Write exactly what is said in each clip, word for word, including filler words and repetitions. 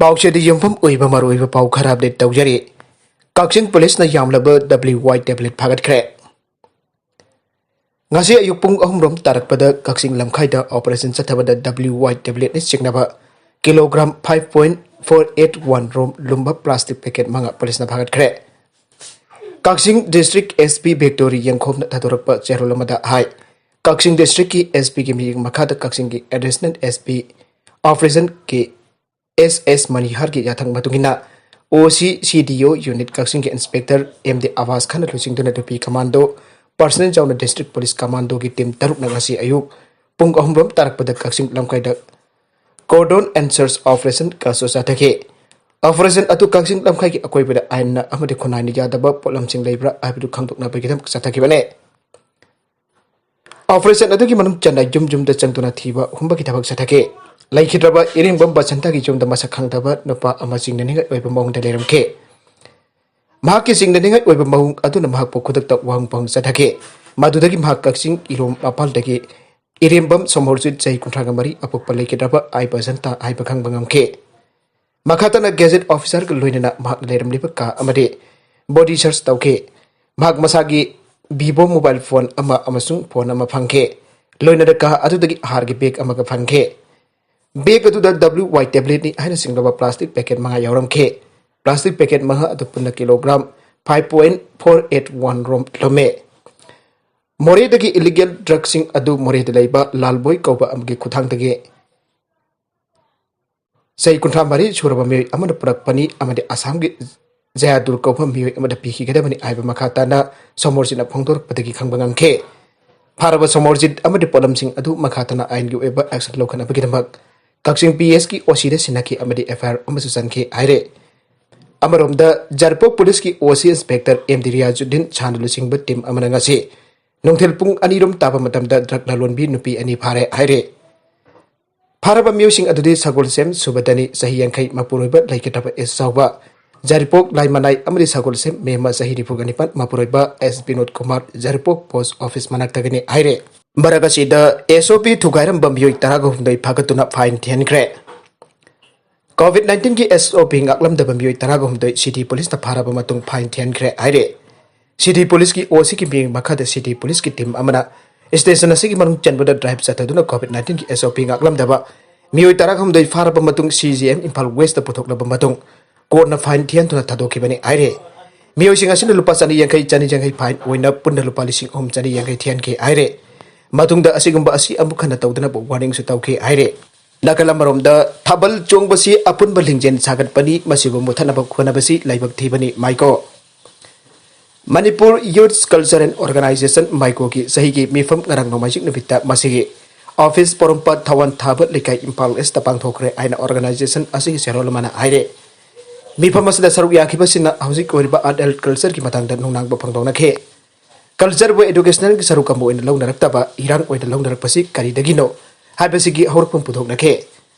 ꯄꯥꯎꯆꯦꯗ ꯌꯨꯝꯐꯝ ꯑꯣꯏꯕ ꯃꯔꯨꯑꯣꯏꯕ ꯄꯥꯎ ꯈꯔ ꯑꯞꯗꯦꯠ ꯇꯧꯖꯔꯤ꯫ ꯀꯛꯆꯤꯡ ꯄꯨꯂꯤꯁꯅ ꯌꯥꯝꯂꯕ W Y tablet ꯐꯥꯒꯠꯈ꯭ꯔꯦ꯫ ꯉꯁꯤ ꯑꯌꯨꯛ ꯄꯨꯡ ꯑꯍꯨꯝ ꯔꯣꯝ ꯇꯥꯔꯛꯄꯗ ꯀꯛꯆꯤꯡ ꯂꯝꯈꯥꯏꯗ ꯑꯣꯄꯔꯦꯁꯟ ꯆꯠꯊꯕꯗ W Y tabletꯅ ꯆꯤꯡꯅꯕ kilogram five point four eight one ꯔꯣꯝ ꯂꯨꯝꯕ ꯄ꯭ꯂꯥꯁꯇꯤꯛ ꯄꯦꯀꯦꯠ ꯃꯉꯥ ꯄꯨꯂꯤꯁꯅ ꯐꯥꯒꯠꯈ꯭ꯔꯦ꯫ ꯀꯛꯆꯤꯡ ꯗꯤꯁꯇ꯭ꯔꯤꯛ S P ꯕꯤꯛꯇꯣꯔꯤ ꯌꯦꯡꯈꯣꯝꯅ ꯊꯥꯗꯣꯔꯛꯄ ꯆꯦꯔꯣꯜ ꯑꯃꯗ ꯍꯥꯏ, ꯀꯛꯆꯤꯡ ꯗꯤꯁꯇ꯭ꯔꯤꯛꯀꯤ S Pꯒꯤ ꯃꯤꯠꯌꯦꯡ ꯃꯈꯥꯗ ꯀꯛꯆꯤꯡꯒꯤ additional S P ꯑꯣꯄꯔꯦꯁꯟꯒꯤ S S ꯃꯅꯤꯍꯥꯔꯒꯤ ꯌꯥꯊꯪ ꯃꯇꯨꯡ ꯏꯟꯅ O C C D O unit ꯀꯛꯆꯤꯡꯒꯤ ꯏꯟꯁꯄꯦꯛꯇꯔ M D ꯑꯕꯥꯁ ꯈꯥꯟꯅ ꯂꯨꯆꯤꯡꯗꯨꯅ ꯅꯨꯄꯤ ꯀꯃꯥꯟꯗꯣ ꯄꯔꯁꯅꯦꯜ ꯌꯥꯎꯅ ꯗꯤꯁꯇ꯭ꯔꯤꯛ ꯄꯨꯂꯤꯁ ꯀꯃꯥꯟꯗꯣꯒꯤ ꯇꯤꯝ ꯇꯔꯨꯛꯅ ꯉꯁꯤ ꯑꯌꯨꯛ ꯄꯨꯡ ꯑꯍꯨꯝ ꯔꯣꯝ ꯇꯥꯔꯛꯄꯗ ꯀꯛꯆꯤꯡ ꯂꯝꯈꯥꯏꯗ cordon and search operation ꯀꯁꯨ ꯆꯠꯊꯈꯤ꯫ ꯑꯣꯄꯔꯦꯁꯟ ꯑꯗꯨ ꯀꯛꯆꯤꯡ ꯂꯝꯈꯥꯏꯒꯤ ꯑꯀꯣꯏꯕꯗ ꯑꯥꯏꯟꯅ ꯑꯃꯗꯤ ꯈꯨꯟꯅꯥꯏꯅ ꯌꯥꯗꯕ ꯄꯣꯠꯂꯝꯁꯤꯡ ꯂꯩꯕ꯭ꯔꯥ ꯍꯥꯏꯕꯗꯨ ꯈꯪꯗꯣꯛꯅꯕꯒꯤꯗꯃꯛ ꯆꯠꯊꯈꯤꯕꯅꯤ꯫ ꯑꯣꯄꯔꯦꯁꯟ ꯑꯗꯨꯒꯤ ꯃꯅꯨꯡ ꯆꯟꯅ ꯌꯨꯝ ꯌꯨꯝꯗ ꯆꯪꯗꯨꯅ ꯊꯤꯕ ꯍꯨꯝꯕꯒꯤ ꯊꯕꯛ ꯆꯠꯊꯈꯤ꯫ ꯂꯩꯈꯤꯗ꯭ꯔꯕ ꯏꯔꯦꯡꯕꯝ ꯕꯁꯟꯇꯒꯤ ꯌꯨꯝꯗ ꯃꯁꯛ ꯈꯪꯗꯕ ꯅꯨꯄꯥ ꯑꯃ ꯆꯤꯡꯅꯅꯤꯡꯉꯥꯏ ꯑꯣꯏꯕ ꯃꯑꯣꯡꯗ ꯂꯩꯔꯝꯈꯤ꯫ ꯃꯍꯥꯛꯀꯤ ꯆꯤꯡꯅꯅꯤꯡꯉꯥꯏ ꯑꯣꯏꯕ ꯃꯑꯣꯡ ꯑꯗꯨꯅ ꯃꯍꯥꯛꯄꯨ ꯈꯨꯗꯛꯇ ꯋꯥꯍꯪ ꯄꯥꯎꯍꯪ ꯆꯠꯊꯈꯤ꯫ ꯃꯗꯨꯗꯒꯤ ꯃꯍꯥꯛ ꯀꯛꯆꯤꯡ ꯏꯔꯣꯝ ꯃꯄꯥꯜꯗꯒꯤ ꯏꯔꯦꯝꯕꯝ ꯁꯣꯃꯣꯔꯖꯤꯠ, ꯆꯍꯤ ꯀꯨꯟꯊ꯭ꯔꯥꯒ ꯃꯔꯤ, ꯑꯄꯣꯛꯄ ꯂꯩꯈꯤꯗ꯭ꯔꯕ ꯑꯥꯏ ꯕꯁꯟꯇ ꯍꯥꯏꯕ ꯈꯪꯕ ꯉꯝꯈꯤ꯫ ꯃꯈꯥ ꯇꯥꯅ ꯒꯦꯖꯦꯠ ꯑꯣꯐꯤꯁꯥꯔꯒ ꯂꯣꯏꯅꯅ ꯃꯍꯥꯛꯅ ꯂꯩꯔꯝꯂꯤꯕ ꯀꯥ ꯑꯃꯗꯤ ꯕꯣꯗꯤ ꯁꯔꯆ ꯇꯧꯈꯤ꯫ ꯃꯍꯥꯛ ꯃꯁꯥꯒꯤ ꯚꯤꯚꯣ ꯃꯣꯕꯥꯏꯜ ꯐꯣꯟ ꯑꯃ ꯑꯃꯁꯨꯡ ꯐꯣꯟ ꯑꯃ ꯐꯪꯈꯤ꯫ ꯂꯣꯏꯅꯅ ꯀꯥ ꯑꯗꯨꯗꯒꯤ ꯍꯥꯔꯒꯤ ꯕꯦꯒ ꯑꯃꯒ ꯐꯪꯈꯤ꯫ ꯕꯦꯒ ꯑꯗꯨꯗ W Y tabletꯅꯤ ꯍꯥꯏꯅ ꯆꯤꯡꯂꯕ ꯄ꯭ꯂꯥꯁꯇꯤꯛ ꯄꯦꯀꯦꯠ ꯃꯉꯥ ꯌꯥꯎꯔꯝꯈꯤ꯫ ꯄ꯭ꯂꯥꯁꯇꯤꯛ ꯄꯦꯀꯦꯠ ꯃꯉꯥ ꯑꯗꯨ ꯄꯨꯟꯅ kilogram five point four eight one ꯔꯣꯝ ꯂꯨꯝꯃꯤ꯫ ꯃꯣꯔꯦꯗꯒꯤ ꯏꯂꯤꯒꯦꯜ ꯗ꯭ꯔꯒꯁꯤꯡ ꯑꯗꯨ ꯃꯣꯔꯦꯗ ꯂꯩꯕ ꯂꯥꯜꯕꯣꯏ ꯀꯧꯕ ꯑꯃꯒꯤ ꯈꯨꯠꯊꯥꯡꯗꯒꯤ ꯆꯍꯤ ꯀꯨꯟꯊ꯭ꯔꯥ ꯃꯔꯤ ꯁꯨꯔꯕ ꯃꯤꯑꯣꯏ ꯑꯃꯅ ꯄꯨꯔꯛꯄꯅꯤ ꯑꯃꯗꯤ ꯑꯁꯥꯝꯒꯤ ꯖꯌꯥꯗꯨꯔ ꯀꯧꯕ ꯃꯤꯑꯣꯏ ꯑꯃꯗ ꯄꯤꯈꯤꯒꯗꯕꯅꯤ ꯍꯥꯏꯕ ꯃꯈꯥ ꯇꯥꯅ ꯁꯣꯃꯣꯔꯖꯤꯠꯅ ꯐꯣꯡꯗꯣꯔꯛꯄꯗꯒꯤ ꯈꯪꯕ ꯉꯝꯈꯤ꯫ ꯐꯥꯔꯕ ꯁꯣꯃꯣꯔꯖꯤꯠ ꯑꯃꯗꯤ ꯄꯣꯠꯂꯝꯁꯤꯡ ꯑꯗꯨ ꯃꯈꯥ ꯇꯥꯅ ꯑꯥꯏꯟꯒꯤ ꯑꯣꯏꯕ action ꯂꯧꯈꯠꯅꯕꯒꯤꯗꯃꯛ ꯀꯛꯆꯤꯡ P S ꯀꯤ O C ꯗ ꯁꯤꯟꯅꯈꯤ ꯑꯃꯗꯤ F I R ꯑꯃꯁꯨ ꯆꯟꯈꯤ ꯍꯥꯏꯔꯦ꯫ ꯑꯃꯔꯣꯝꯗ ꯖꯔꯄꯣꯛ ꯄꯨꯂꯤꯁꯀꯤ O C inspector M D Riyazuddin ꯁꯥꯅ ꯂꯨꯆꯤꯡꯕ ꯇꯤꯝ ꯑꯃꯅ ꯉꯁꯤ ꯅꯨꯡꯊꯤꯜ ꯄꯨꯡ ꯑꯅꯤ ꯔꯣꯝ ꯇꯥꯕ ꯃꯇꯝꯗ ꯗ꯭ꯔꯒ ꯂꯂꯣꯟꯕꯤ ꯅꯨꯄꯤ ꯑꯅꯤ ꯐꯥꯔꯦ ꯍꯥꯏꯔꯦ꯫ ꯐꯥꯔꯕ ꯃꯤꯑꯣꯏꯁꯤꯡ ꯑꯗꯨꯗꯤ ꯁꯒꯣꯜꯁꯦꯝ ꯁꯨꯕꯗꯅꯤ, ꯆꯍꯤ ꯌꯥꯡꯈꯩ, ꯃꯄꯨꯔꯣꯏꯕ ꯂꯩꯈꯤꯗ꯭ꯔꯕ ꯑꯦꯁ ꯆꯥꯎꯕ, ꯖꯔꯤꯄꯣꯛ ꯂꯥꯏꯃꯅꯥꯏ ꯑꯃꯗꯤ ꯁꯒꯣꯜꯁꯦꯝ ꯃꯦꯝꯃ, ꯆꯍꯤ ꯅꯤꯐꯨꯒ ꯅꯤꯄꯥꯟ, ꯃꯄꯨꯔꯣꯏꯕ ꯑꯦꯁ ꯕꯤꯅꯣꯗ ꯀꯨꯃꯥꯔ, ꯖꯔꯤꯄꯣꯛ ꯄꯣꯁ ꯑꯣꯐꯤꯁ ꯃꯅꯥꯛꯇꯒꯤꯅꯤ ꯍꯥꯏꯔꯦ꯫ ꯃꯔꯛ ꯑꯁꯤꯗ S O P ꯊꯨꯒꯥꯏꯔꯝꯕ ꯃꯤꯑꯣꯏ ꯇꯔꯥꯒ ꯍꯨꯝꯗꯣꯏ ꯐꯥꯒꯠꯇꯨꯅ ꯐꯥꯏꯟ ꯊꯤꯍꯟꯈ꯭ꯔꯦ꯫ COVID nineteen ꯒꯤ SOP ꯉꯥꯛꯂꯝꯗꯕ ꯃꯤꯑꯣꯏ ꯇꯔꯥꯒ ꯍꯨꯝꯗꯣꯏ city police ꯅ ꯐꯥꯔꯕ ꯃꯇꯨꯡ fine ꯊꯤꯍꯟꯈ꯭ꯔꯦ ꯍꯥꯏꯔꯦ꯫ City police ꯀꯤ OC ꯒꯤ ꯃꯤꯠꯌꯦꯡ ꯃꯈꯥꯗ city police ꯀꯤ team ꯑꯃꯅ station ꯑꯁꯤꯒꯤ ꯃꯅꯨꯡ ꯆꯟꯕꯗ drive ꯆꯠꯊꯗꯨꯅ COVID nineteen ꯒꯤ SOP ꯉꯥꯛꯂꯝꯗꯕ ꯃꯤꯑꯣꯏ ꯇꯔꯥꯍꯨꯝꯗꯣꯏ ꯐꯥꯔꯕ ꯃꯇꯨꯡ CJM ꯏꯝꯐꯥꯜ West ꯇ ꯄꯨꯊꯣꯛꯂꯕ ꯃꯇꯨꯡ court ꯅ fine ꯊꯤꯍꯟꯗꯨꯅ ꯊꯥꯗꯣꯛꯈꯤꯕꯅꯤ ꯍꯥꯏꯔꯦ꯫ ꯃꯤꯑꯣꯏꯁꯤꯡ ꯑꯁꯤꯅ ꯂꯨꯄꯥ ꯆꯅꯤ ꯌꯥꯡꯈꯩ, ꯆꯅꯤ ꯌꯥꯡꯈꯩ fine ꯑꯣꯏꯅ ꯄꯨꯟꯅ ꯂꯨꯄꯥ ꯂꯤꯁꯤꯡ ꯑꯍꯨꯝ ꯆꯅꯤ ꯌꯥꯡꯈꯩ ꯊꯤꯍꯟꯈꯤ ꯍꯥꯏꯔꯦ꯫ ꯃꯇꯨꯡꯗ ꯑꯁꯤꯒꯨꯝꯕ ꯑꯁꯤ ꯑꯃꯨꯛ ꯍꯟꯅ ꯇꯧꯗꯅꯕ warning ꯁꯨ ꯇꯧꯈꯤ ꯍꯥꯏꯔꯦ꯫ ꯅꯥꯀꯜ ꯑꯃꯔꯣꯝꯗ, ꯊꯥꯕꯜ ꯆꯣꯡꯕꯁꯤ ꯑꯄꯨꯟꯕ ꯂꯤꯡꯖꯦꯜ ꯁꯥꯒꯠꯄꯅꯤ, ꯃꯁꯤꯕꯨ ꯃꯨꯊꯠꯅꯕ ꯍꯣꯠꯅꯕꯁꯤ ꯂꯥꯏꯕꯛ ꯊꯤꯕꯅꯤ, ꯃꯥꯏꯀꯣ꯫ Manipur Youth Culture and Organisation, ꯃꯥꯏꯀꯣꯒꯤ ꯆꯍꯤꯒꯤ ꯃꯤꯐꯝ ꯉꯔꯥꯡ ꯅꯣꯡꯃꯥꯏꯖꯤꯡ ꯅꯨꯃꯤꯠꯇ ꯃꯁꯤꯒꯤ office ꯄꯣꯔꯣꯝꯄꯥꯠ ꯊꯋꯥꯟ ꯊꯥꯕ ꯂꯩꯀꯥꯏ, ꯏꯝꯐꯥꯜ East ꯇ ꯄꯥꯡꯊꯣꯛꯈ꯭ꯔꯦ ꯍꯥꯏꯅ organization ꯑꯁꯤꯒꯤ ꯆꯦꯔꯣꯜ ꯑꯃꯅ ꯍꯥꯏꯔꯦ꯫ ꯃꯤꯐꯝ ꯑꯁꯤꯗ ꯁꯔꯨꯛ ꯌꯥꯈꯤꯕꯁꯤꯡꯅ ꯍꯧꯖꯤꯛ ꯑꯣꯏꯔꯤꯕ art and culture ꯒꯤ ꯃꯇꯥꯡꯗ ꯅꯨꯡꯅꯥꯡꯕ ꯐꯣꯡꯗꯣꯛꯅꯈꯤ꯫ Culture ꯕꯨ educational ꯒꯤ ꯁꯔꯨꯛ ꯑꯃ ꯑꯣꯏꯅ ꯂꯧꯅꯔꯛꯇꯕ, ꯏꯔꯥꯡ ꯑꯣꯏꯅ ꯂꯧꯅꯔꯛꯄꯁꯤ ꯀꯔꯤꯗꯒꯤꯅꯣ ꯍꯥꯏꯕꯁꯤꯒꯤ ꯍꯧꯔꯛꯐꯝ ꯄꯨꯊꯣꯛꯅꯈꯤ꯫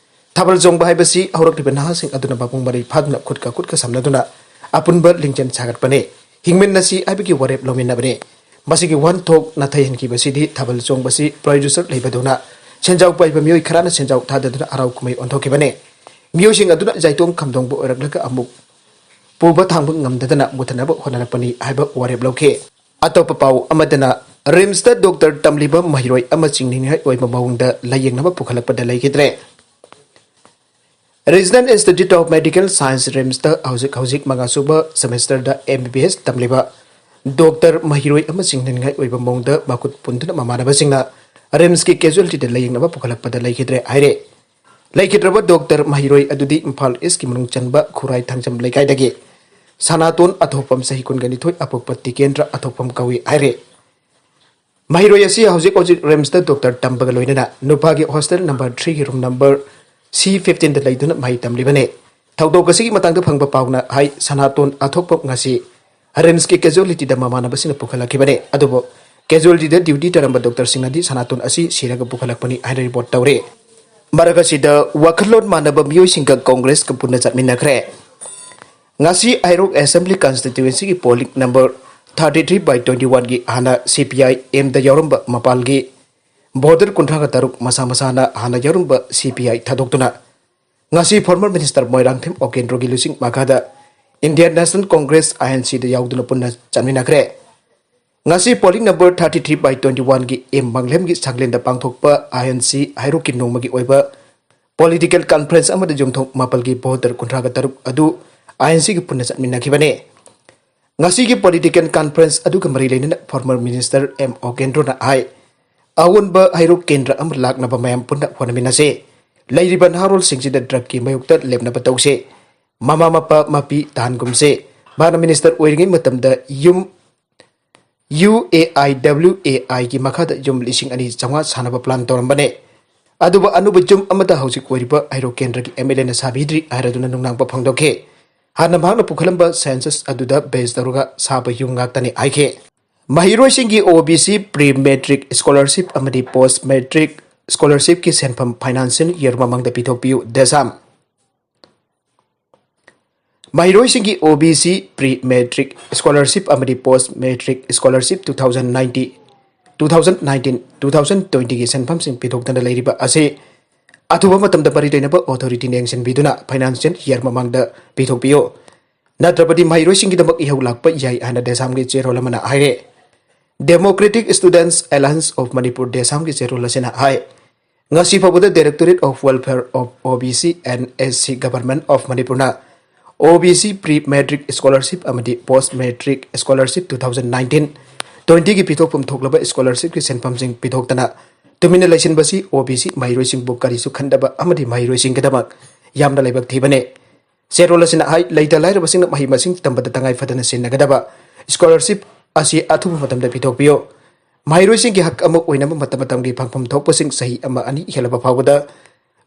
ꯊꯥꯕꯜ ꯆꯣꯡꯕ ꯍꯥꯏꯕꯁꯤ ꯍꯧꯔꯛꯂꯤꯕ ꯅꯍꯥꯁꯤꯡ ꯑꯗꯨꯅ ꯃꯄꯨꯡ ꯃꯔꯩ ꯐꯥꯗꯨꯅ ꯈꯨꯠꯀ ꯈꯨꯠꯀ ꯁꯝꯅꯗꯨꯅ ꯑꯄꯨꯟꯕ ꯂꯤꯡꯖꯦꯜ ꯁꯥꯒꯠꯄꯅꯤ, ꯍꯤꯡꯃꯤꯟꯅꯁꯤ ꯍꯥꯏꯕꯒꯤ ꯋꯥꯔꯦꯞ ꯂꯧꯃꯤꯟꯅꯕꯅꯤ꯫ ꯃꯁꯤꯒꯤ ꯋꯥꯍꯟꯊꯣꯛ ꯅꯥꯊꯩꯍꯟꯈꯤꯕꯁꯤꯗꯤ ꯊꯥꯕꯜ ꯆꯣꯡꯕꯁꯤ producer ꯂꯩꯕꯗꯧꯅ ꯁꯦꯟꯖꯥꯎ ꯄꯥꯏꯕ ꯃꯤꯑꯣꯏ ꯈꯔꯅ ꯁꯦꯟꯖꯥꯎ ꯊꯥꯗꯗꯨꯅ ꯍꯔꯥꯎ ꯀꯨꯝꯍꯩ ꯑꯣꯟꯊꯣꯛꯈꯤꯕꯅꯤ꯫ ꯃꯤꯑꯣꯏꯁꯤꯡ ꯑꯗꯨꯅ ꯖꯥꯏꯇꯣꯡ ꯈꯝꯗꯣꯡꯕ ꯑꯣꯏꯔꯛꯂꯒ ꯑꯃꯨꯛ ꯄꯨꯕ ꯊꯥꯡꯕ ꯉꯝꯗꯗꯅ ꯃꯨꯊꯅꯕ ꯍꯣꯠꯅꯔꯛꯄꯅꯤ ꯍꯥꯏꯕ ꯋꯥꯔꯦꯞ ꯂꯧꯈꯤ꯫ ꯑꯇꯣꯞꯄ ꯄꯥꯎ ꯑꯃꯗꯅ, RIMS ꯇ doctor ꯇꯝꯂꯤꯕ ꯃꯍꯩꯔꯣꯏ ꯑꯃ ꯆꯤꯡꯅꯅꯤꯡꯉꯥꯏ ꯑꯣꯏꯕ ꯃꯑꯣꯡꯗ ꯂꯥꯌꯦꯡꯅꯕ ꯄꯨꯈꯠꯂꯛꯄꯗ ꯂꯩꯈꯤꯗ꯭ꯔꯦ꯫ Regional Institute of Medical Science, RIMS ꯇ ꯍꯧꯖꯤꯛ ꯍꯧꯖꯤꯛ ꯃꯉꯥ ꯁꯨꯕ semester ꯗ MBBS ꯇꯝꯂꯤꯕ doctor ꯃꯍꯩꯔꯣꯏ ꯑꯃ ꯆꯤꯡꯅꯅꯤꯡꯉꯥꯏ ꯑꯣꯏꯕ ꯃꯑꯣꯡꯗ ꯃꯈꯨꯠ ꯄꯨꯟꯗꯨꯅ ꯃꯃꯥꯟꯅꯕꯁꯤꯡꯅ RIMS ꯀꯤ casualty ꯗ ꯂꯥꯌꯦꯡꯅꯕ ꯄꯨꯈꯠꯂꯛꯄꯗ ꯂꯩꯈꯤꯗ꯭ꯔꯦ ꯍꯥꯏꯔꯦ꯫ ꯂꯩꯈꯤꯗ꯭ꯔꯕ doctor ꯃꯍꯩꯔꯣꯏ ꯑꯗꯨꯗꯤ ꯏꯝꯐꯥꯜ East ꯀꯤ ꯃꯅꯨꯡ ꯆꯟꯕ ꯈꯨꯔꯥꯏ ꯊꯥꯡꯖꯝ ꯂꯩꯀꯥꯏꯗꯒꯤ ꯁꯅꯥꯇꯣꯟ ꯑꯊꯣꯛꯄꯝ, ꯆꯍꯤ ꯀꯨꯟꯒ ꯅꯤꯊꯣꯏ, ꯑꯄꯣꯛꯄ ꯇꯤꯀꯦꯟꯗ꯭ꯔ ꯑꯊꯣꯛꯄꯝ ꯀꯧꯏ ꯍꯥꯏꯔꯦ꯫ ꯃꯍꯩꯔꯣꯏ ꯑꯁꯤ ꯍꯧꯖꯤꯛ ꯍꯧꯖꯤꯛ RIMS ꯇ doctor ꯇꯝꯕꯒ ꯂꯣꯏꯅꯅ ꯅꯨꯄꯥꯒꯤ hostel number three ꯒꯤ room number C fifteen ꯗ ꯂꯩꯗꯨꯅ ꯃꯍꯩ ꯇꯝꯂꯤꯕꯅꯤ꯫ ꯊꯧꯗꯣꯛ ꯑꯁꯤꯒꯤ ꯃꯇꯥꯡꯗ ꯐꯪꯕ ꯄꯥꯎꯅ ꯍꯥꯏ, ꯁꯅꯥꯇꯣꯟ ꯑꯊꯣꯛꯄꯝ ꯉꯁꯤ RIMS ꯀꯤ casualty ꯗ ꯃꯃꯥꯟꯅꯕꯁꯤꯡꯅ ꯄꯨꯈꯠꯂꯛꯈꯤꯕꯅꯤ꯫ ꯑꯗꯨꯕꯨ casualty ꯗ duty ꯇꯧꯔꯝꯕ doctor ꯁꯤꯡꯅꯗꯤ ꯁꯅꯥꯇꯣꯟ ꯑꯁꯤ ꯁꯤꯔꯒ ꯄꯨꯈꯠꯂꯛꯄꯅꯤ ꯍꯥꯏꯅ report ꯇꯧꯔꯤ꯫ ꯃꯔꯛ ꯑꯁꯤꯗ, ꯋꯥꯈꯜꯂꯣꯟ ꯃꯥꯟꯅꯕ ꯃꯤꯑꯣꯏꯁꯤꯡꯒ Congress ꯀ ꯄꯨꯟꯅ ꯆꯠꯃꯤꯟꯅꯈ꯭ꯔꯦ꯫ ꯉꯁꯤ ꯍꯩꯔꯣꯛ Assembly Constituency ꯒꯤ polling number thirty three by twenty one ꯒꯤ ꯍꯥꯟꯅ CPIM ꯗ ꯌꯥꯎꯔꯝꯕ ꯃꯄꯥꯜꯒꯤ voter ꯀꯨꯟꯊ꯭ꯔꯥꯒ ꯇꯔꯨꯛ ꯃꯁꯥ ꯃꯁꯥꯅ ꯍꯥꯟꯅ ꯌꯥꯎꯔꯝꯕ CPI ꯊꯥꯗꯣꯛꯇꯨꯅ ꯉꯁꯤ former minister ꯃꯣꯏꯔꯥꯡꯊꯦꯝ ꯑꯣꯀꯦꯟꯗ꯭ꯔꯣꯒꯤ ꯂꯨꯆꯤꯡ ꯃꯈꯥꯗ Indian National Congress, I N C ꯗ ꯌꯥꯎꯗꯨꯅ ꯄꯨꯟꯅ ꯆꯠꯃꯤꯟꯅꯈ꯭ꯔꯦ꯫ ꯉꯁꯤ polling number thirty three by twenty one ꯒꯤ ꯑꯦꯝ ꯃꯪꯂꯦꯝꯒꯤ ꯁꯪꯂꯦꯟꯗ ꯄꯥꯡꯊꯣꯛꯄ I N C ꯍꯩꯔꯣꯛꯀꯤ ꯅꯣꯡꯃꯒꯤ ꯑꯣꯏꯕ political conference ꯑꯃꯗ ꯌꯨꯝꯊꯣꯡ ꯃꯥꯄꯜꯒꯤ voter ꯀꯨꯟꯊ꯭ꯔꯥꯒ ꯇꯔꯨꯛ ꯑꯗꯨ I N C ꯒ ꯄꯨꯟꯅ ꯆꯠꯃꯤꯟꯅꯈꯤꯕꯅꯤ꯫ ꯉꯁꯤꯒꯤ political conference ꯑꯗꯨꯒ ꯃꯔꯤ ꯂꯩꯅꯅ former minister ꯑꯦꯝ ꯑꯣꯀꯦꯟꯗ꯭ꯔꯣꯅ ꯍꯥꯏ, ꯑꯑꯣꯟꯕ ꯍꯩꯔꯣꯛ ꯀꯦꯟꯗ꯭ꯔ ꯑꯃ ꯂꯥꯛꯅꯕ ꯃꯌꯥꯝ ꯄꯨꯟꯅ ꯍꯣꯠꯅꯃꯤꯟꯅꯁꯤ꯫ ꯂꯩꯔꯤꯕ ꯅꯍꯥꯔꯣꯜꯁꯤꯡꯁꯤꯗ drug ꯀꯤ ꯃꯥꯌꯣꯛꯇ ꯂꯦꯞꯅꯕ ꯇꯧꯁꯤ꯫ ꯃꯃꯥ ꯃꯄꯥ ꯃꯄꯤ ꯇꯥꯍꯟꯒꯨꯝꯁꯤ꯫ ꯃꯥꯅ minister ꯑꯣꯏꯔꯤꯉꯩ ꯃꯇꯝꯗ ꯌꯨꯝ U A I W A I ꯒꯤ ꯃꯈꯥꯗ ꯌꯨꯝ ꯂꯤꯁꯤꯡ ꯑꯅꯤ ꯆꯥꯝꯃꯉꯥ ꯁꯥꯅꯕ plan ꯇꯧꯔꯝꯕꯅꯦ꯫ ꯑꯗꯨꯕꯨ ꯑꯅꯧꯕ ꯌꯨꯝ ꯑꯃꯠꯇ ꯍꯧꯖꯤꯛ ꯑꯣꯏꯔꯤꯕ ꯍꯩꯔꯣꯛ ꯀꯦꯟꯗ꯭ꯔꯒꯤ M L A ꯅ ꯁꯥꯕꯤꯗ꯭ꯔꯤ ꯍꯥꯏꯔꯗꯨꯅ ꯅꯨꯡꯅꯥꯡꯕ ꯐꯣꯡꯗꯣꯛꯈꯤ꯫ ꯍꯥꯟꯅ ꯃꯍꯥꯛꯅ ꯄꯨꯈꯠꯂꯝꯕ census ꯑꯗꯨꯗ base ꯇꯧꯔꯒ ꯁꯥꯕ ꯌꯨꯝ ꯉꯥꯛꯇꯅꯤ ꯍꯥꯏꯈꯤ꯫ ꯃꯍꯩꯔꯣꯏꯁꯤꯡꯒꯤ O B C pre matric scholarship ꯑꯃꯗꯤ post matric scholarship ꯀꯤ ꯁꯦꯟꯐꯝ financial year ꯃꯃꯥꯡꯗ ꯄꯤꯊꯣꯛꯄꯤꯌꯨ, ꯗꯦꯁꯥꯝ꯫ ꯃꯍꯩꯔꯣꯏꯁꯤꯡꯒꯤ O B C pre matric scholarship ꯑꯃꯗꯤ post matric scholarship two thousand ninety, two thousand nineteen, two thousand twenty ꯒꯤ ꯁꯦꯟꯐꯝꯁꯤꯡ ꯄꯤꯊꯣꯛꯇꯅ ꯂꯩꯔꯤꯕ ꯑꯁꯤ ꯑꯊꯨꯕ ꯃꯇꯝꯗ ꯃꯔꯤ ꯂꯩꯅꯕ authority ꯅ ꯌꯦꯡꯁꯤꯟꯕꯤꯗꯨꯅ financial year ꯃꯃꯥꯡꯗ ꯄꯤꯊꯣꯛꯄꯤꯌꯨ꯫ ꯅꯠꯇ꯭ꯔꯕꯗꯤ ꯃꯍꯩꯔꯣꯏꯁꯤꯡꯒꯤꯗꯃꯛ ꯏꯍꯧ ꯂꯥꯛꯄ ꯌꯥꯏ ꯍꯥꯏꯅ ꯗꯦꯁꯥꯝꯒꯤ ꯆꯦꯔꯣꯜ ꯑꯃꯅ ꯍꯥꯏꯔꯦ꯫ Democratic Students Alliance of Manipur, ꯗꯦꯁꯥꯝꯒꯤ ꯆꯦꯔꯣꯜ ꯑꯁꯤꯅ ꯍꯥꯏ, ꯉꯁꯤ ꯐꯥꯎꯕꯗ Directorate of Welfare of O B C and S C, Government of Manipur ꯅ O B C pre matric scholarship ꯑꯃꯗꯤ post matric scholarship two thousand nineteen twenty ꯒꯤ ꯄꯤꯊꯣꯛꯐꯝ ꯊꯣꯛꯂꯕ scholarship ꯀꯤ ꯁꯦꯟꯐꯝꯁꯤꯡ ꯄꯤꯊꯣꯛꯇꯅ ꯇꯨꯃꯤꯟꯅ ꯂꯩꯁꯤꯟꯕꯁꯤ O B C ꯃꯍꯩꯔꯣꯏꯁꯤꯡꯕꯨ ꯀꯔꯤꯁꯨ ꯈꯟꯗꯕ ꯑꯃꯗꯤ ꯃꯍꯩꯔꯣꯏꯁꯤꯡꯒꯤꯗꯃꯛ ꯌꯥꯝꯅ ꯂꯥꯏꯕꯛ ꯊꯤꯕꯅꯤ꯫ ꯆꯦꯔꯣꯜ ꯑꯁꯤꯅ ꯍꯥꯏ, ꯂꯩꯇ ꯂꯥꯏꯔꯕꯁꯤꯡꯅ ꯃꯍꯩ ꯃꯁꯤꯡ ꯇꯝꯕꯗ ꯇꯉꯥꯏ ꯐꯗꯅ ꯁꯤꯖꯤꯟꯅꯒꯗꯕ scholarship ꯑꯁꯤ ꯑꯊꯨꯕ ꯃꯇꯝꯗ ꯄꯤꯊꯣꯛꯄꯤꯌꯨ꯫ ꯃꯍꯩꯔꯣꯏꯁꯤꯡꯒꯤ ꯍꯛ ꯑꯃ ꯑꯣꯏꯅꯕ ꯃꯇꯝ ꯃꯇꯝꯒꯤ ꯐꯪꯐꯝ ꯊꯣꯛꯄꯁꯤꯡ ꯆꯍꯤ ꯑꯃ ꯑꯅꯤ ꯍꯦꯜꯂꯕ ꯐꯥꯎꯕꯗ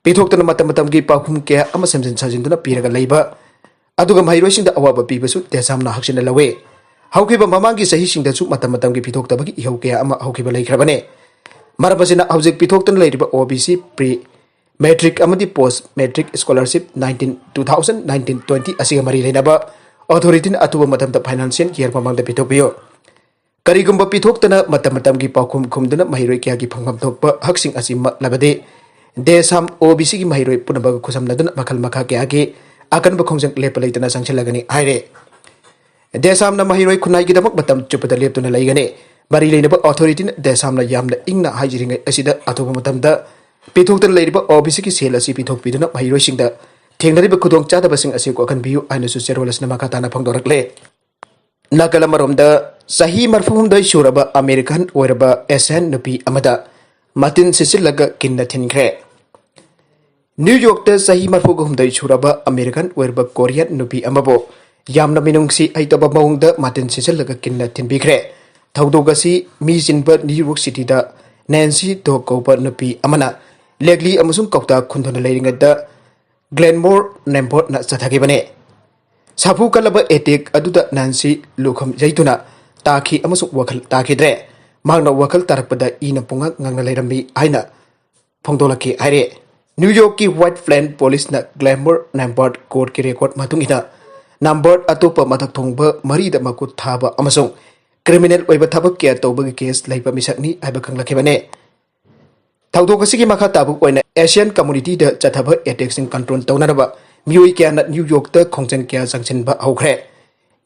ꯄꯤꯊꯣꯛꯇꯨꯅ ꯃꯇꯝ ꯃꯇꯝꯒꯤ ꯄꯥꯎꯈꯨꯝ ꯀꯌꯥ ꯑꯃ ꯁꯦꯝꯖꯤꯟ ꯁꯥꯖꯤꯟꯗꯨꯅ ꯄꯤꯔꯒ ꯂꯩꯕ, ꯑꯗꯨꯒ ꯃꯍꯩꯔꯣꯏꯁꯤꯡꯗ ꯑꯋꯥꯕ ꯄꯤꯕꯁꯨ ꯗꯦꯁꯥꯝꯅ ꯍꯛꯆꯤꯟꯅ ꯂꯧꯏ꯫ ꯍꯧꯈꯤꯕ ꯃꯃꯥꯡꯒꯤ ꯆꯍꯤꯁꯤꯡꯗꯁꯨ ꯃꯇꯝ ꯃꯇꯝꯒꯤ ꯄꯤꯊꯣꯛꯇꯕꯒꯤ ꯏꯍꯧ ꯀꯌꯥ ꯑꯃ ꯍꯧꯈꯤꯕ ꯂꯩꯈ꯭ꯔꯕꯅꯤ꯫ ꯃꯔꯝ ꯑꯁꯤꯅ ꯍꯧꯖꯤꯛ ꯄꯤꯊꯣꯛꯇꯨꯅ ꯂꯩꯔꯤꯕ O B C pre matric ꯑꯃꯗꯤ post matric scholarship nineteen, two thousand nineteen twenty ꯑꯁꯤꯒ ꯃꯔꯤ ꯂꯩꯅꯕ authority ꯅ ꯑꯊꯨꯕ ꯃꯇꯝꯗ financial year ꯃꯃꯥꯡꯗ ꯄꯤꯊꯣꯛꯄꯤꯌꯨ꯫ ꯀꯔꯤꯒꯨꯝꯕ ꯄꯤꯊꯣꯛꯇꯅ ꯃꯇꯝ ꯃꯇꯝꯒꯤ ꯄꯥꯎꯈꯨꯝ ꯈꯨꯝꯗꯨꯅ ꯃꯍꯩꯔꯣꯏ ꯀꯌꯥꯒꯤ ꯐꯪꯐꯝ ꯊꯣꯛꯄ ꯍꯛꯁꯤꯡ ꯑꯁꯤ ꯃꯠꯂꯕꯗꯤ ꯗꯦꯁꯥꯝ ꯑꯣ ꯕꯤ ꯁꯤꯒꯤ ꯃꯍꯩꯔꯣꯏ ꯄꯨꯝꯅꯃꯛ ꯈꯨꯠꯁꯝꯅꯗꯨꯅ ꯃꯈꯜ ꯃꯈꯥ ꯀꯌꯥꯒꯤ ꯑꯀꯟꯕ ꯈꯣꯡꯖꯪ ꯂꯦꯞꯄ ꯂꯩꯇꯅ ꯆꯪꯁꯤꯜꯂꯒꯅꯤ ꯍꯥꯏꯔꯦ꯫ ꯗꯦꯁꯥꯝꯅ ꯃꯍꯩꯔꯣꯏ ꯈꯨꯟꯅꯥꯏꯒꯤꯗꯃꯛ ꯃꯇꯝ ꯆꯨꯞꯄꯗ ꯂꯦꯞꯇꯨꯅ ꯂꯩꯒꯅꯤ꯫ ꯃꯔꯤ ꯂꯩꯅꯕ ꯑꯣꯊꯣꯔꯤꯇꯤꯅ ꯗꯦꯁꯥꯝꯅ ꯌꯥꯝꯅ ꯏꯪꯅ ꯍꯥꯏꯖꯔꯤꯉꯩ ꯑꯁꯤꯗ ꯑꯊꯨꯕ ꯃꯇꯝꯗ ꯄꯤꯊꯣꯛꯇꯅ ꯂꯩꯔꯤꯕ ꯑꯣ ꯕꯤ ꯁꯤꯒꯤ ꯁꯦꯜ ꯑꯁꯤ ꯄꯤꯊꯣꯛꯄꯤꯗꯨꯅ ꯃꯍꯩꯔꯣꯏꯁꯤꯡꯗ ꯊꯦꯡꯅꯔꯤꯕ ꯈꯨꯗꯣꯡꯆꯥꯗꯕꯁꯤꯡ ꯑꯁꯤ ꯀꯣꯛꯍꯟꯕꯤꯌꯨ ꯍꯥꯏꯅꯁꯨ ꯆꯦꯔꯣꯜ ꯑꯁꯤꯅ ꯃꯈꯥ ꯇꯥꯅ ꯐꯣꯡꯗꯣꯔꯛꯂꯦ꯫ ꯅꯥꯀꯜ ꯑꯃꯔꯣꯝꯗ, ꯆꯍꯤ ꯃꯔꯐꯨ ꯍꯨꯝꯗꯣꯏ ꯁꯨꯔꯕ ꯑꯃꯦꯔꯤꯀꯟ ꯑꯣꯏꯔꯕ ꯑꯦꯁꯤꯌꯥꯟ ꯅꯨꯄꯤ ꯑꯃꯗ ꯃꯇꯤꯟ ꯁꯤꯠꯆꯤꯜꯂꯒ ꯀꯤꯟꯅ ꯊꯤꯟꯈ꯭ꯔꯦ꯫ ꯅ꯭ꯌꯨ ꯌꯣꯔꯛꯇ ꯆꯍꯤ ꯃꯔꯐꯨꯒ ꯍꯨꯝꯗꯣꯏ ꯁꯨꯔꯕ ꯑꯃꯦꯔꯤꯀꯟ ꯑꯣꯏꯔꯕ ꯀꯣꯔꯤꯌꯟ ꯅꯨꯄꯤ ꯑꯃꯕꯨ ꯌꯥꯝꯅ ꯃꯤꯅꯨꯡꯁꯤ ꯍꯩꯇꯕ ꯃꯑꯣꯡꯗ ꯃꯇꯤꯟ ꯁꯤꯠꯆꯤꯜꯂꯒ ꯀꯤꯟꯅ ꯊꯤꯟꯕꯤꯈ꯭ꯔꯦ꯫ ꯊꯧꯗꯣꯛ ꯑꯁꯤ ꯃꯤ ꯆꯤꯟꯕ ꯅ꯭ꯌꯨ ꯌꯣꯔꯛ ꯁꯤꯇꯤꯗ ꯅꯦꯟꯁꯤ ꯗꯣ ꯀꯧꯕ ꯅꯨꯄꯤ ꯑꯃꯅ ꯂꯦꯛꯂꯤ ꯑꯃꯁꯨꯡ ꯀꯧꯇꯥ ꯈꯨꯟꯗꯨꯅ ꯂꯩꯔꯤꯉꯩꯗ ꯒ꯭ꯂꯦꯟꯃꯣꯔ ꯅꯦꯝꯕꯣꯔꯠꯅ ꯆꯠꯊꯈꯤꯕꯅꯤ꯫ ꯁꯥꯐꯨ ꯀꯜꯂꯕ ꯑꯦꯇꯦꯛ ꯑꯗꯨꯗ ꯅꯦꯟꯁꯤ ꯂꯨꯈꯝ ꯌꯩꯗꯨꯅ ꯇꯥꯈꯤ ꯑꯃꯁꯨꯡ ꯋꯥꯈꯜ ꯇꯥꯈꯤꯗ꯭ꯔꯦ꯫ ꯃꯍꯥꯛꯅ ꯋꯥꯈꯜ ꯇꯥꯔꯛꯄꯗ ꯏꯅ ꯄꯨꯡꯉꯥꯡ ꯉꯥꯡꯅ ꯂꯩꯔꯝꯃꯤ ꯍꯥꯏꯅ ꯐꯣꯡꯗꯣꯛꯂꯛꯈꯤ ꯍꯥꯏꯔꯦ꯫ ꯅ꯭ꯌꯨ ꯌꯣꯔꯛꯀꯤ ꯋꯥꯏꯠ ꯄ꯭ꯂꯦꯟ ꯄꯨꯂꯤꯁꯅ ꯒ꯭ꯂꯦꯝꯕꯔ ꯅꯦꯝꯕꯔꯠ ꯀꯣꯔꯠꯀꯤ ꯔꯦꯀꯣꯔꯗ ꯃꯇꯨꯡ ꯏꯟꯅ ꯅꯝꯕꯔ ꯑꯇꯣꯞꯄ ꯃꯊꯛ ꯊꯣꯡꯕ ꯃꯔꯤꯗ ꯃꯈꯨꯠ ꯊꯥꯕ ꯑꯃꯁꯨꯡ ꯀ꯭ꯔꯤꯃꯤꯅꯦꯜ ꯑꯣꯏꯕ ꯊꯕꯛ ꯀꯌꯥ ꯇꯧꯕꯒꯤ ꯀꯦꯁ ꯂꯩꯕ ꯃꯤꯁꯛꯅꯤ ꯍꯥꯏꯕ ꯈꯪꯂꯛꯈꯤꯕꯅꯤ꯫ ꯊꯧꯗꯣꯛ ꯑꯁꯤꯒꯤ ꯃꯈꯥ ꯇꯥꯕ ꯑꯣꯏꯅ ꯑꯦꯁꯤꯌꯥꯟ ꯀꯝꯃꯨꯅꯤꯇꯤꯗ ꯆꯠꯊꯕ ꯑꯦꯇꯦꯛꯁꯤꯡ ꯀꯟꯇ꯭ꯔꯣꯜ ꯇꯧꯅꯅꯕ ꯃꯤꯑꯣꯏ ꯀꯌꯥꯅ ꯅ꯭ꯌꯨ ꯌꯣꯔꯛꯇ ꯈꯣꯡꯖꯪ ꯀꯌꯥ ꯆꯪꯁꯤꯟꯕ ꯍꯧꯈ꯭ꯔꯦ꯫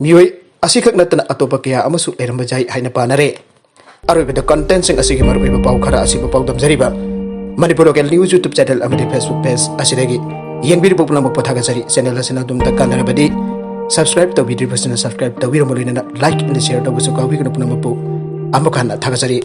ꯃꯤꯑꯣꯏ ꯑꯁꯤꯈꯛ ꯅꯠꯇꯅ ꯑꯇꯣꯞꯄ ꯀꯌꯥ ꯑꯃꯁꯨ ꯂꯩꯔꯝꯕ ꯌꯥꯏ ꯍꯥꯏꯅ ꯄꯥꯅꯔꯦ꯫ ꯑꯔꯣꯏꯕꯗ ꯀꯟꯇꯦꯟꯁꯤꯡ ꯑꯁꯤꯒꯤ ꯃꯔꯨꯑꯣꯏꯕ ꯄꯥꯎ ꯈꯔ ꯑꯁꯤꯕꯨ ꯄꯥꯎꯗꯝꯖꯔꯤꯕ Manipur local news YouTube channel ꯑꯃꯗꯤ ꯐꯦꯁꯕꯨꯛ ꯄꯦꯖ ꯑꯁꯤꯗꯒꯤ ꯌꯦꯡꯕꯤꯔꯤꯕ ꯄꯨꯝꯅꯃꯛꯄꯨ ꯊꯥꯒꯠꯆꯔꯤ꯫ ꯆꯦꯅꯦꯜ ꯑꯁꯤꯅ ꯑꯗꯣꯝꯗ ꯀꯥꯟꯅꯔꯕꯗꯤ ꯁꯕꯁꯀ꯭ꯔꯥꯏꯕ ꯇꯧꯕꯤꯗ꯭ꯔꯤꯕꯁꯤꯅ ꯁꯕꯁꯀ꯭ꯔꯥꯏꯕ ꯇꯧꯕꯤꯔꯝꯃꯨ, ꯂꯣꯏꯅꯅ ꯂꯥꯏꯛ ꯑꯃꯗꯤ ꯁꯤꯌꯔ ꯇꯧꯕꯁꯨ ꯀꯥꯎꯕꯤꯒꯅꯨ꯫ ꯄꯨꯝꯅꯃꯛꯄꯨ ꯑꯃꯨꯛ ꯍꯟꯅ ꯊꯥꯒꯠꯆꯔꯤ꯫